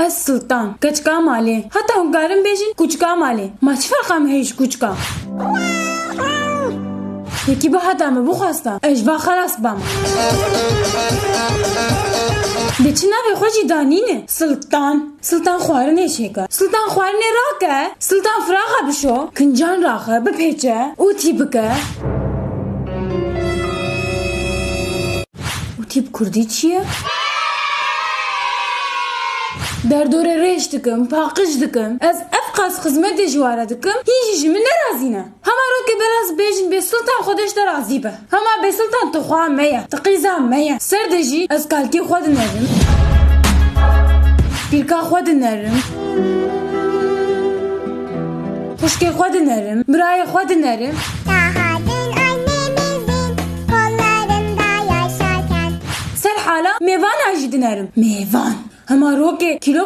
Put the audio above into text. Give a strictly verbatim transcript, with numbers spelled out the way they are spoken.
Ez Sultan, keçika malê. Heta hûn karin bêjin kuçika malê. Ma çi ferqa min heye ji kuçika? Yekî bihata min bixwesta, ez ji va xelas bama. Dê çi navê xwe jî danîne? Sultan. Sultan xwarinê çêke. Sultan xwarinê rake. Sultan firaxa bişo. Kincan raxe, bipêçe. Ûtî bike. Ûtî bi kurdî çi ye? Derdorê rêş dikim, paqij dikim. Ez ev qas xizmetê ji we re dikim, hîn jî ji min nerazî ne. Hema rokê belaz bêjin bê Sultan Xwedeş te razî be. Hema bê Sultan tu xwa me ye, tu qîza me ye. Ser de jî ez kalkê xwe dinerim. Pîrka xwe dinerim. Xwişkê xwe dinerim. Birayê xwe dinerim. Daha dün annemizin kollarında yaşarken. Ser hala mêvana jî dinerim. Mêvan. Hema rokê kîlo